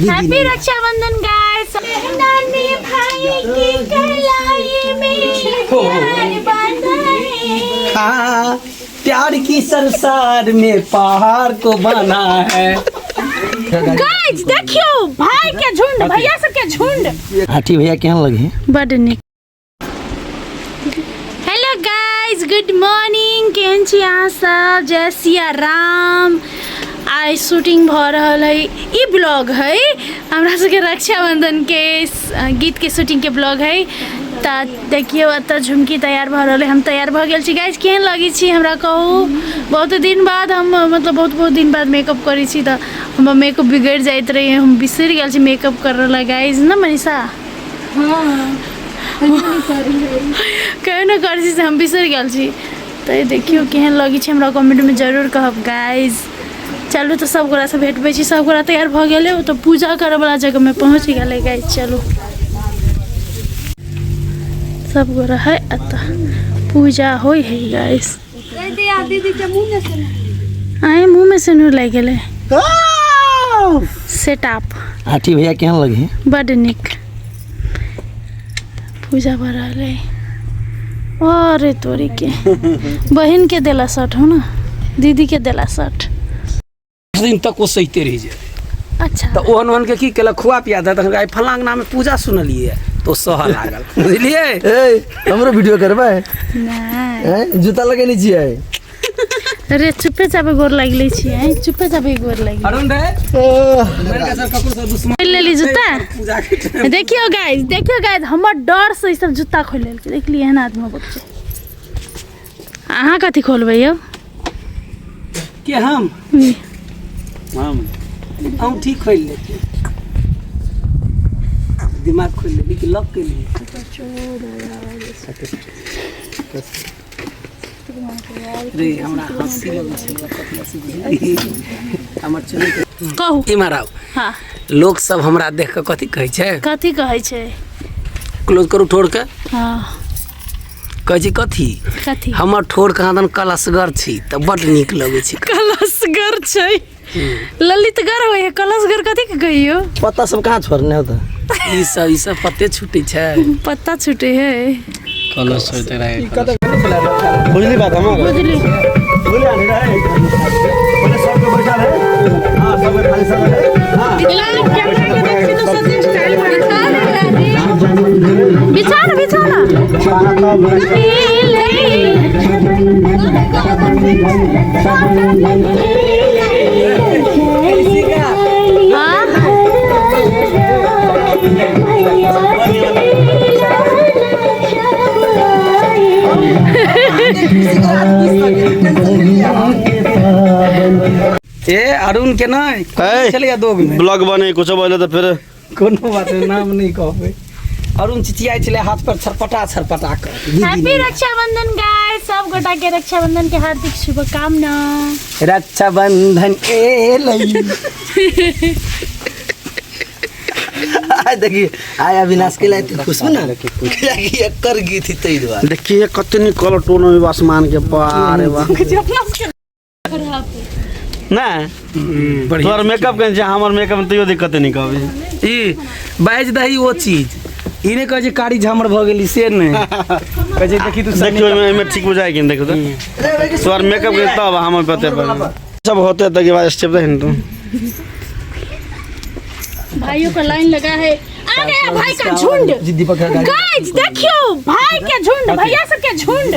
Happy Rakshabandhan guys. नानी भाई की कलाई में प्यार बांधा है। हाँ, प्यार की संसार में पहाड़ को बना है। गाइस देखियो भाई के झुंड, भैया सब के झुंड। हाथी भैया केहन लगे? बड नीक। Hello guys, good morning. केहन छी अहाँ सब? जय सिया राम। आइ शूटिंग भऽ रहल है। ई ब्लॉग है हमरा सबके रक्षाबंधन के गीत के शूटिंग के ब्लॉग है। तऽ देखियौ एतऽ झुमकी तैयार भऽ रहल है, हम तैयार भऽ गेल छी। गाइस केहन लगै छी हमरा कहू। बहुत दिन बाद हम मतलब बहुत बहुत दिन बाद मेकअप करै छी तऽ हमर मेकअप बिगड़ि जाइत रहै, हम बिसरि गेल छी मेकअप करऽ लए। गाइस ने मनीषा कहियो ने करै छी से हम बिसरि गेल छी। तऽ देखियौ केहन लगै छै हमरा कमेंटमे जरूर कहब गाइज। चलू तऽ सब गोरासँ भेटबै छी। सब गोरा तैयार भऽ गेलै, ओ तऽ पूजा करऽवला जगहमे पहुँच गेलै गाइज। चलू सब गोरा है एतऽ पूजा होइ है गाइज। आइ मुँहमे सिनूर लागि गेलै। सेटअप। हाथी भैया केहन लगे? बड नीक। पूजा भऽ रहल है। अरे तोरी के बहिन के देला शर्ट हो ना, दीदी के देला शर्ट। दिन तक ओ सहिते रहि जाय। अच्छा। तऽ ओहन ओहन के की केलक, खुआ पिया दे। तखन आइ फलां अंगना में पूजा सुनलियै तो सह लागल, बुझलियै? ए हमरो वीडियो करबै? नहि। ए जूता लगेने छियै? अरे चुपे चापे गोर लागि लै छियै, चुपे चापे गोर लागि। अरुण रे ओह, ककरो से दुश्मन खोलि लेली जूता। पूजा के टाइम। देखियौ गाइस, देखियौ गाइस, हमर डर से ई सब जूता खोलि लेलकै। देखलियै एहन आदमी होबक छै। अहाँ कथी खोलबै यौ? के हम? हम ठीक खोलि लेती, दिमाग खोलि लेली कि लॉक के लिए रे। हमरा हंसी लगै छै, कथी हंसी बुझली? हमर चुनी के कहू। इम्हर आउ। हाँ। लोक सब हमरा देख कऽ कथी कहै छै? कथी कहै छै? क्लोज करू ठोर के। हाँ। कहै छै कथी? कथी? हमर ठोर कहाँ दन कलशगर छी तऽ बड नीक लगै छै। कलशगर छै, ललितगर होइ है। कलशगर कथी के कहियो? पत्ता सब कहाँ छोड़ने होता? ई सब पत्ते छूटै छै। पत्ता छूटे है। कलश होइत रहे। बुझली बात हमर? बुझली। बिछा ना, बिछा ना। हाँ? ए अरुण के नहि ए, चलिए दोग में ब्लॉग बने कुछो बोले तऽ फेर कोनो बात नहि, नाम नहि कहबै। अरुण चिचियाइ छलै हाथ पर छरपटा छरपटा कऽ। हैप्पी रक्षाबंधन गाइस, सब गोटा के रक्षाबंधन के हार्दिक शुभकामना। रक्षाबंधन एलै। आइ देखी, आइ अविनाश के लाए खुश हो ना कि एकर गीत ही तै दुआरे। देखिए कते नीक कलर टोन में आसमान के बारे बा नहीं तोहर मेकअप केने छै, हमर मेकअप में तैयो दिक्कत नहीं कहबी। ई बाजि दही ओ चीज, ई नहि कहै छै कारी झामर भऽ गेली से नहि कहै छै। देखी तू। देखियो एहिमे एहिमे ठीक बुझाइ कि नहीं, देखो तो तोहर मेकअप के तब हमर पते पर सब होते तो के बाद स्टेप दही तू। भाइयों का लाइन लगा है, आ गया भाई का झुंड। जिद्दी पकड़ गाड़ी। गाइस देखियो भाई के झुंड, भैया सब के झुंड।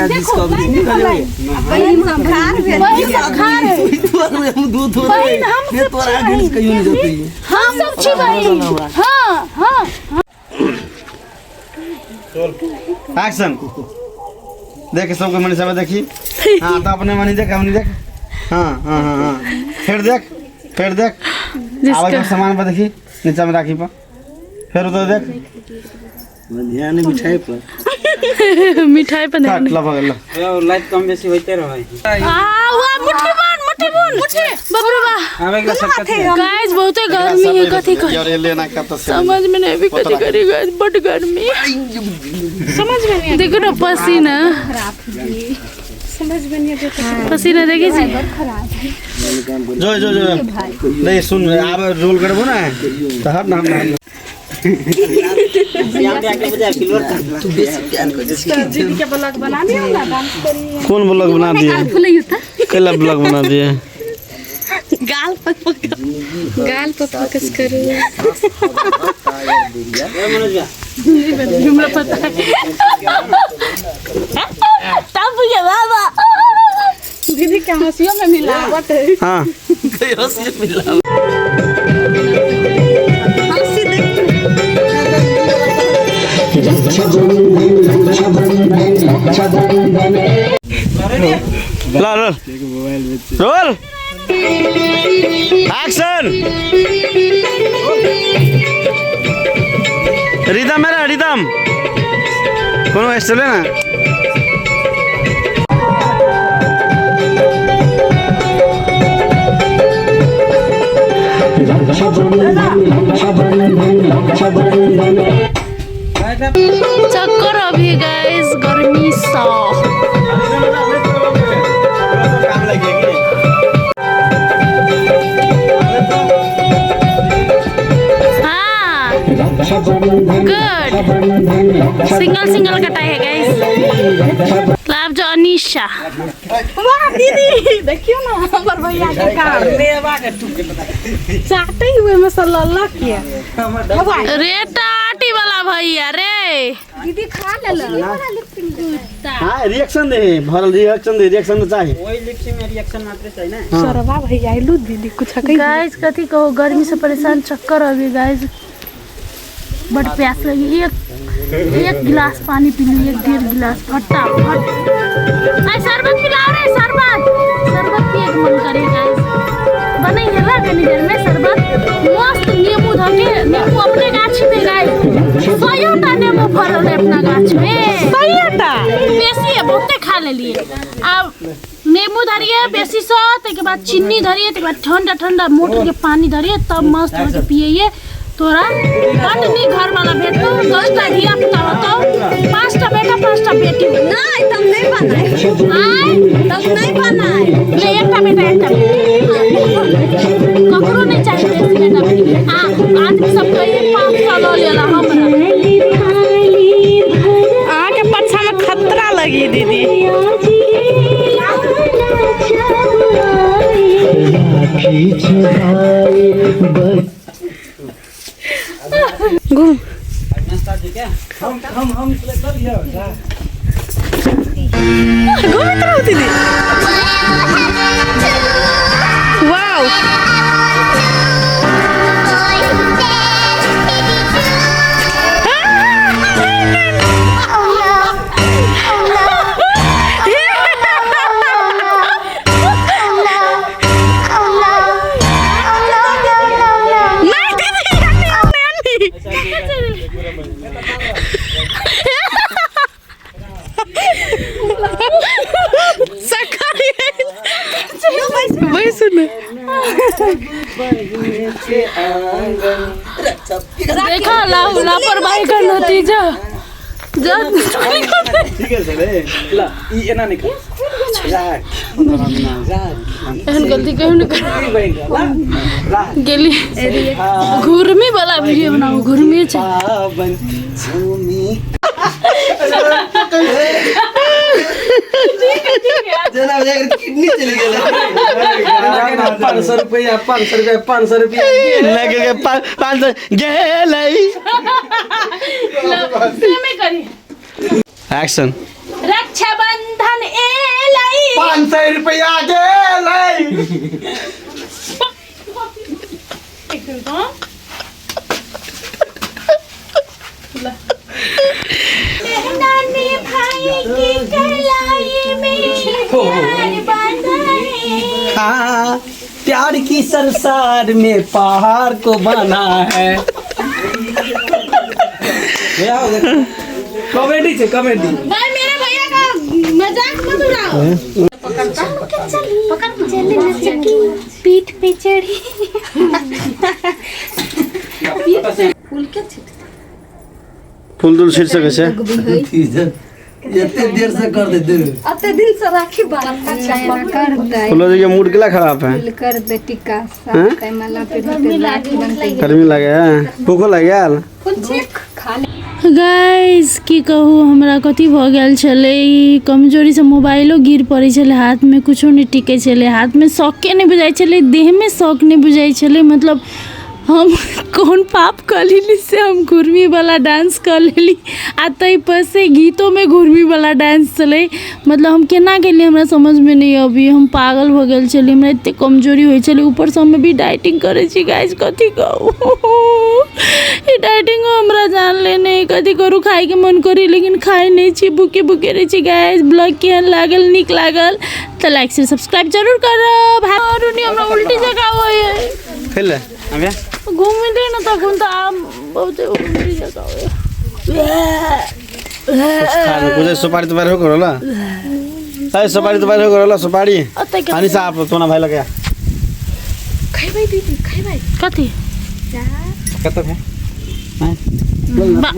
देखो लाइन, देखो लाइन। बहन सब खा रहे। हम दूध हो बहन हम सब तोरा छी। आगे कहियो नहीं जतई। हम सब छी बहन। हाँ हाँ। एक्शन देख सबके मनी सब देखी। हाँ तो अपने मनी देख, हमनी देख। हाँ हाँ हाँ हाँ फिर देख, फिर देख। आवाज जिसका सामान पर देखी, नीचा में राखी पर, फिर उधर देख। ध्यान नहीं मिठाई पर। मिठाई पर ध्यान। काट ला बगल ला। लाइट कम बेसी होइते रहै। आ वाह, मुट्ठी बन, मुट्ठी बन, बाप रे बा। आबै के सब कथी? गाइस बहुते गर्मी है, कथी करी? यार ये लेना का तो से समझ में नहीं अभी कथी करी गाइस, बड गर्मी। समझ में नहीं, देखो ना पसीना। समझ में नहीं आबै। पसीना देखै छी। जो जो जो नहीं सुन, आब रोल करबो ना त हट ना, हट ना। तू बेसी ज्ञान कर दीदी के ब्लॉग बनाने हो ना, डांस करिए। कौन ब्लॉग बना दिए? कैला ब्लॉग बना दिए? गाल पर गाल पर फोकस करो। हमरा पता है तब ये बाबा दीदी के हंसियों में मिलावट है। हां हंसी मिला। हंसी देख। ला रोल रोल एक्शन। रिदम है ना, रिदम कोनो स्टाइल है ना। चक्कर अभी गाइस गर्मी सा। हाँ गुड, सिंगल सिंगल कटाई है गाइस। लाभ जो अनीशा। वाह दीदी देखियो ना हमर भैया के काम चाटे हुए में से लल्ला के रे टाटी वाला भैया रे। दीदी खा ले। हां रिएक्शन दे, भरल रिएक्शन दे, रिएक्शन तो चाहिए। वही लिप्सी में रिएक्शन मात्र चाहिए ना। सरवा भैया आइलू दीदी कुछ कहि। गाइस कथी कहो, गर्मी से परेशान, चक्कर अभी गाइस, बड़ प्यास लगी। एक एक गिलास पानी पी ली, एक डेढ़ गिलास फटाफट। आई शरबत पिलाओ रे, शरबत शरबत पिए के मन करे गाइस। बनै है ना कनी देर में शरबत, मस्त नींबू धके, नींबू अपने गाछ में गाइस, 100टा नींबू फरल है अपना गाछ में, 100टा बेसी है, बहुते खा लेलिए। अब नींबू धरिए बेसी से, ताहिके बाद चीनी धरिए, ताहिके बाद ठंडा ठंडा मोटर के पानी धरिए, तब मस्त होके पिए। तोरा बड नीक घर वाला भेटतौ, 10टा धिया पुता होतौ, 5टा बेटा 5टा बेटी। नहीं तब नहीं बनाए, आय तब नहीं बनाए। नहीं एकटा बेटा एकटा बेटी, ककरो नहीं चाही बेसी बेटा बेटी। आ आदमी सब कहिए 5टा लऽ लेला हमरा। अहाँ के पछा में खतरा लगी दीदी। घूम हम घूमत रहो दीदी। वाओ नहीं दीदी नहीं। देखो लापरवाही का नतीजा। ठीक है सर ला ई एना निकाल राख एहन गलती कहियो नहि कर गेली। घुर्मी वाला वीडियो बनाऊ, घुर्मी छै। पावन भूमि जना जाकर किडनी चली गेल। 500 रुपया 500 रुपया 500 रुपया लगे के 500 गेलै। सेमे करी। एक्शन। रक्षाबंधन एलै 500 रुपया गेलै। नानी भाई की कलाई में प्यार बंधा है। हाँ प्यार की संसार में पहाड़ को बना है। कॉमेडी छे, कॉमेडी। भाई मेरे भैया का मजाक मत उड़ाओ। पकड़ चल नचकी पीठ पे चढ़ी। फूल के छिट फूल तुल छिट सकै छै। एते देर से कर दे दे। अते दिन से राखी बांध फूलो जी के मूड केला खराब है? कर दे टीका साथ माला पे राखी बनते। गर्मी लगे है, भूखो लग गेल। गाइस की कहू, हमरा कथी भऽ गेल छलै, ई कमजोरीसँ मोबाइलो गिर पड़ै छलै हाथमे, कुछो नहि टिकै छलै हाथमे, शौके नहि बुझाइ छलै देहमे, शौक नहि बुझाइ छलै। मतलब हम कोन पाप कऽ लेली से हम घुर्मीवला डांस कऽ लेली, आ ताहिपर से गीतोमे घुर्मीवला डांस छलै। मतलब हम केना गेलियै हमरा समझमे नहि अबैए, हम पागल भऽ गेल छलियै, हमरा एतेक कमजोरी होइ छलै। ऊपरसँ हम अभी डाइटिंग करै छी गाइस, कथी कहू, ई डाइटिंगो हमरा जानले नहि। कथी करू, खाइके मन करी लेकिन खाइ नहि छी, भूखे भूखे रहै छी। गाइस ब्लॉग केहन लागल? नीक लागल तऽ लाइक से सब्सक्राइब जरूर करब। आओर नहि हमरा उल्टी जगह होइए। खेल ले अबे घुमले ने तखन तऽ आब बहुते उल्टी जगह होइए। खा ले कुछ सुपारी तुपारी हो करो ला। अरे सुपारी तुपारी हो करो ला सुपारी। ओतऽ के अनिशा आप सोना भाई लगे। खैबै दीदी, खैबै? कथी? कत है? बा-